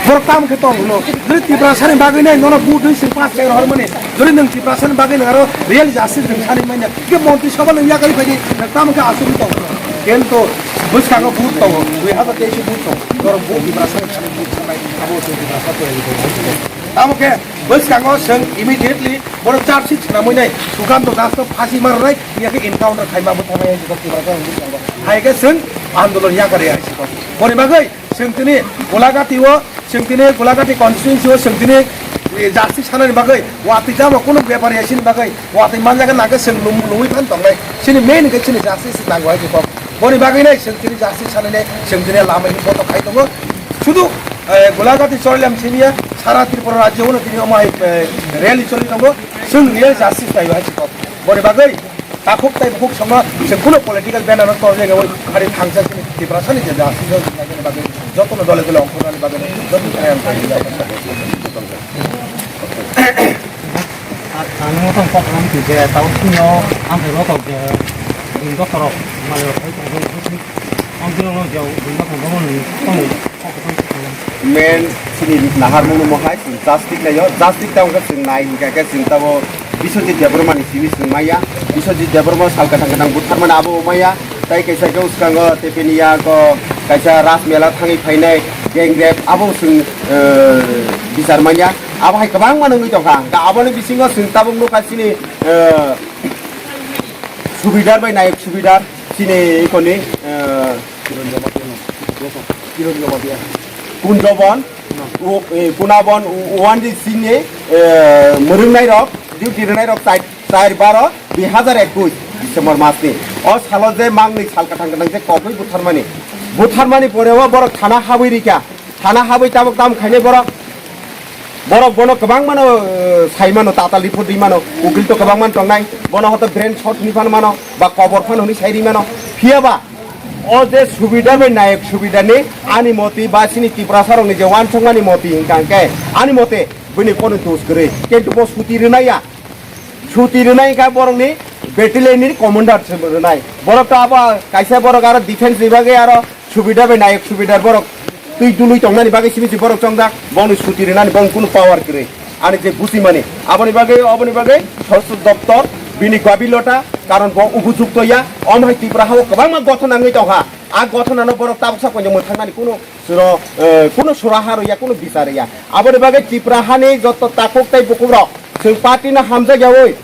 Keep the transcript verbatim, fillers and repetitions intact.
Borok tamo khe tong hwno. Jodi Tiprasani bagwi nai nono vote dui sing pass khai rohor mani. Jodi nwng Tiprasani bagwi nwng aro real justice nwng sani manya. Ke montri sabha nwng yakarwi phaidi nwng tamo khe asugwi tong hwno. Kento bwskango vote tongo. Dui hazar teis vote tongo. Norok vote Tiprasani sani vote sanai abo se Tiprasa toyari tongo. Tamo khe bwskango chwng immediately borok charge sheet swnamwi nai Sukant Das no phasi marnai, iya khe encounter khaima bo thanai hai jikok Tiprasa bwskango. Hai khe chwng andolon yakarwi hai jikok. Boni bagwi Chwng tini Golagati o, chwng tini Golagati constituency o, chwng tini, eh, justice sanani bagwi, watwi jama kunu bepar ya sini bagwi, watwi manjaga nangkhe chwng lum-, lumwi phan tongnai. Sini main khe sini justice nango hai kok. Boni bagwi nai chwng tini justice sanani, chwng tini lama ni boto khai tongo. Sudu, eh, Golagati chorilam simiya, sara Tripura rajyo uno tini omo hai, eh, rally choli tongo. Chwng real justice naiyo hai kok. Boni bagwi Takhuk tei bukhuk songno chwng kuno political banner no torjak yawi hari thangsa sini Tiprasani je da sijak nai bagwi jotono dole dole ongkhornani bagwi joto kaya ang kaya. Ang tong kok lam tu je tau sini o ang khe rotok je bini doktor rok mai rok hai tong. Ang tong no jau bini doktor rok ni tong. Men sini naharmung no mohai chwng justice laio, justice tamo khe chwng nai hinkha khe chwng tamo Biswajit Debbarma ni simi chwng maya, Biswajit Debbarma sal kwthang kwthang butharmani abo maya, tai kaisa khe uskango tepeni ya ko kaisa Ras Mela thangwi phainai gang rape abo chwng, eh, bichar manya, abo hai kwbangma nungwi tongkha, hwnkhe aboni bisingo chwng tabuk nukha chini, eh, Subidar bai Nayok Subidar chini ikoni, eh, Kunjobon, u-, e, Kunabon, u-, uandi sini, e, mwrwngnairok, duty rwnairok chai-, char baro dui hazar ekush December masni. O salo je mangni sal kwthang kwthang je kobwi butharmani. Butharmani pore o borok thana habwi rikha. Thana habwi tabuk tamo khainai borok. Borok bono kwbangmano, eh, saimano, tatal report rimano, ukil to kwbangmano tongnai, bono hoto brain shot hinwi phan mano, ba kobor phano hinwi sai rimano. Phiyaba, o je Subidar bai Nayok Subidarni ani moti ba chini Tiprasarokni je uansukmani moti hwnkha hwnkhe, ani mote bini kono dos kwrwi, kintu bo suti rwnaiya. Suti rwnai wngkha borokni battalion ni commander se rwnai. Borok to abo kaisa borok aro defense ni bagwi aro Subidar bai Nayok Subidar borok twi dului tongnani bagwi simi si borok chongjak. Boni suti rwnani bong kunu power kwrwi. Ani je busimani. Aboni bagwi, oboni bagwi Swarashtra Doptor bini gabilota, karon bo upojukto ya. Om hai Tripura hao kwbangma gothon nangwi tongkha. A gothon ano borok tabuksa koinwi mwthangnani kunu suro, eh, kunu suraha rwya, kunu bichar rwya. Aboni bagwi Tripura hani joto takhuk tei bukhuk rok chwng party no hamjak yawi.